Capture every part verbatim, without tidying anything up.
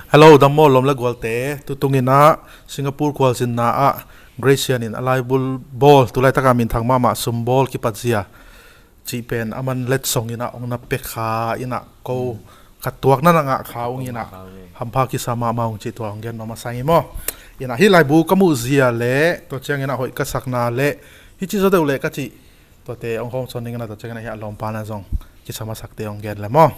Hello, dam maw lawm le gualte. Tutung in ah Singapore khualzinna ah Gracian in a laibu bawl, tu laitaka minthang mahmah sumbawl kipatzia cih pen aman letsong in ah hong na pia kha in ah ko ka tuakna na ngah kha ung in ah hampha kisa mahmah ung cih tua hong gen nuam masa ing maw. In ah hih laibu ka muhzia le tua ciangin ah hoih ka sakna le hih ci zaw deuh leh ka cih tuate hong hawmsawn dingin ah tua ciangin ah hih a lawmpa na zong kisa masakte hong gen le maw.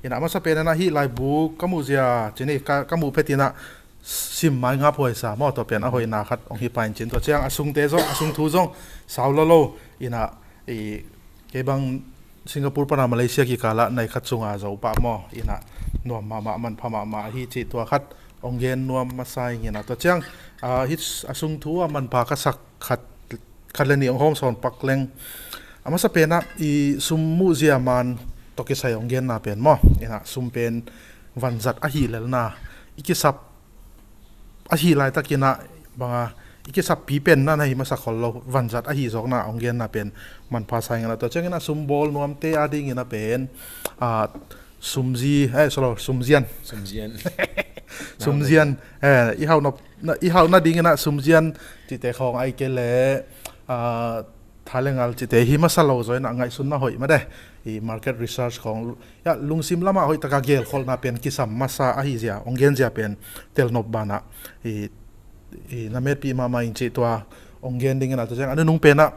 In ah a masa pen in ah hih laibu ka muhzia cih ni ka, ka muh phet in ah sim mai ngap huai sa maw, tua pen a hoihna khat hong hi pah in cin, tua ciang a sungte zong, a sung thu zong sau lo lo in ah, i, kei bang Singapore pan a Malaysia kikal ah nai khat sung a zo pah maw, in ah nuam mahmah, manpha mahmah hi cih tua khat hong gen nuam masa ing in ah, tua ciang, ah, hih a sung thu a manpha ka sak khat, khat le nih hong hawmsawn pak leng. A masa pen ah i sum muhzia man tawh kisai hong genna pen maw, in ah sum pen vanzat ahih lelna, i kisap ahih laitakin ah bang a, i kisappi pen na na hi masa khol lo, vanzat ahih zawkna hong genna pen manpha sa ing in ah, tua ciangin ah sumbawl nuamte a dingin ah pen, ah, sumzi, eh, sorry, sumzian. Sumzian. Sumzian, eh, i hauhna, i hauhna dingin ah sumzian cihte khawng ahih kei leh, ah, tha le ngal cihte hi masa lo zaw in ah ngaihsutna hoih mah de. I market research khawng, ya, lungsim lamah hoihtaka gelkholhna pen kisam masa ahi zia, hong gen zia pen telnop banah i, i na metpih mahmah ing cih tua hong gen dingin ah, tua ciang a nunung pen ah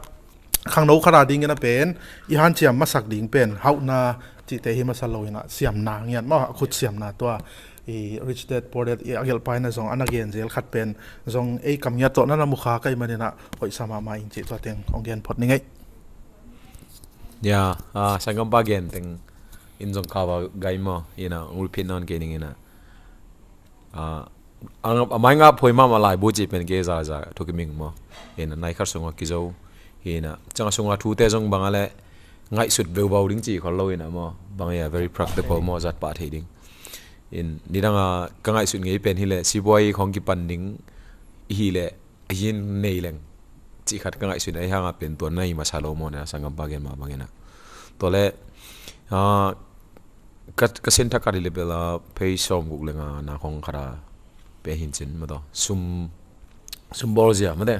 khangno khat a dingin ah pen i hanciam masak ding pen hauhna cihte hi masa lo in ah siamna ngiat maw, a khut siamna tua, i Rich Dad Poor Dad i a gelhpa in ah zong a na gen zel khat pen zong ei kam ngiat tawh na na mu kha ka hih manin ah hoihsa mahmah ing cih tua teng hong gen phot ning ei. Ya, ah, sanggampa gen teng in zong kha va gai maw, in ah hong repeat nawn kei ning in ah. Ah, a, a mai ngap huai mahmah laibu cih pen kei zaza thukim ing maw. In ah nai khat sungah kizo. In ah ciang a sungah thute zong bang a leh ngaihsut veuvau ding cih khol lo in ah maw. Bang a very practical maw, zat pah thei ding. In nidang a ka ngaihsut ngei pen hi leh sibuai khawng kipan ding i hi leh a hi nei leng cih khat ka ngaihsut in ah, ahi hang a pen tua na hi masa lo maw, na sanggampa gen mah bangin ah. Tua leh, ah, ka, ka sin thak khat hi leh bel a phei sawm guk le nga na khawng khat a pen hi in cin maw, tua sum, sumbawl zia mate.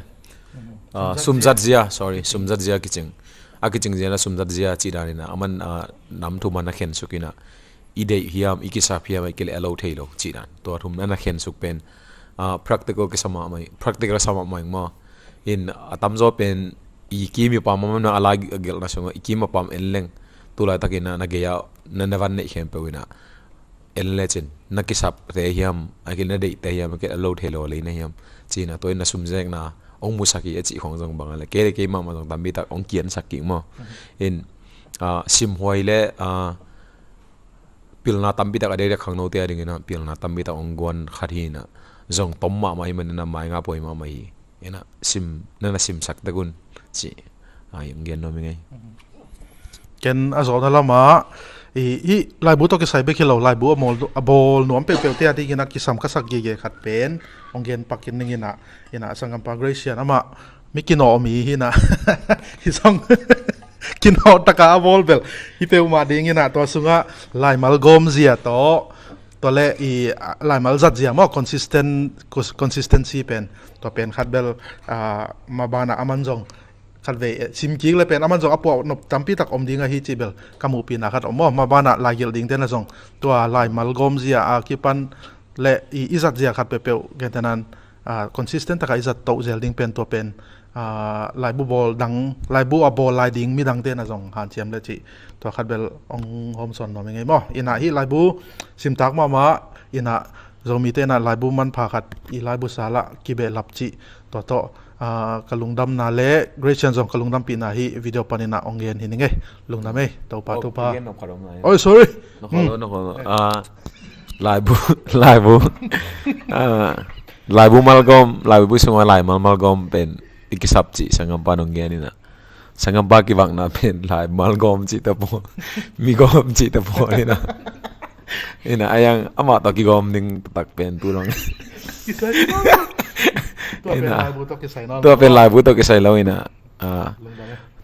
Ah, sumzat zia, sorry, sumzat zia kicing. A kicing zia na sumzat zia cih dan in ah aman, ah, nam thum a na khensuk in ah i deih hiam, i kisap hiam, ahih kei leh a lo thei lo cih dan. Tua thum na na khensuk pen, ah, practical kisa mahmah, practical sa mahmah ing maw. In a tamzaw pen i kim i pam a, a lai gelhna sungah i kim a pam en leng, tu laitakin ah na gei ah na, na van neih khempeuh in ah en lecin na kisapte hiam, ahih kei leh na deihte hiam, ahih kei leh a lo thei lo a lei na hiam, ci in ah tua in na sumzekna hong musak hi a cih khawng zong bang a leh kei le kei mahmah zong tampi tak hong kiansak kik maw. In, ah, simhuai le, ah, pilna tampi tak a, a diakdiak khangnote a dingin ah pilna tampi tak hong guan khat hi in ah, zong tom mahmah ahih manin ah mai ngap huai mahmah hi. In ah sim, na na simsak tek un ci, ah, hong gen nuam ing ei. Ken a zawhna lamah i, i laibu tawh kisai bek hi lo, laibu a mawl, a bawl nuam peuhpeuhte a dingin ah kisam ka sak gige khat pen hong gen pak ning in ah, in ah sanggampa Gracian amah mi kinawh mi hi in ah, hi zong kinawh taka a bawl bel hi peuhmah dingin ah, tua sungah laimal gawm zia tawh, tua leh i, ah, laimal zat zia maw, consistent, cons-, consistency pen, tua pen khat bel, ah, maban ah aman zong khatvei, eh, simkik le pen aman zong a puah nop tampi tak om ding ahi cih bel ka muhpihna khat om maw. Maban ah laigelh dingte na zong tua laimal gawm zia a kipan le i, i zat zia khat peuhpeuh gentehna in, ah, consistent taka i zat toh zel ding pen, tua pen, ah, laibu bawl dang, laibu a bawl lai ding midangte na zong hanciam le cih tua khat bel hong hawmsawn nuam ing ei maw. In ah hih laibu simtak mahmah, in ah Zomite in ah laibu manpha khat, i laibu sal ah kibehlap cih tua tawh, ah, ka lungdamna le Gracian zong ka lungdampihna hih video panin ah hong gen hi ning ei. Lungdam ei, Topa, Topa. Oi, sorry. Laibu, laibu, ah, laibu malgawm, laibu sungah laimal malgawm pen i kisap cih sanggampa in hong gen in ah, sanggampa kivakna pen laimal gawm cih ta pawl, mi gawm cih ta pawl in ah. In ah, a yang amah tawh kigawm ding taktak pen tu dong. Tua pen laibu tawh kisai lo in ah, ah,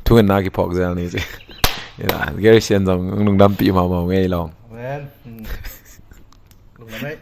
thungetna kiphawk zel ni ci. In ah, Gracian zong lungdampih mahmah ing ei lawng. Amen. Hmm. Lungdam ei.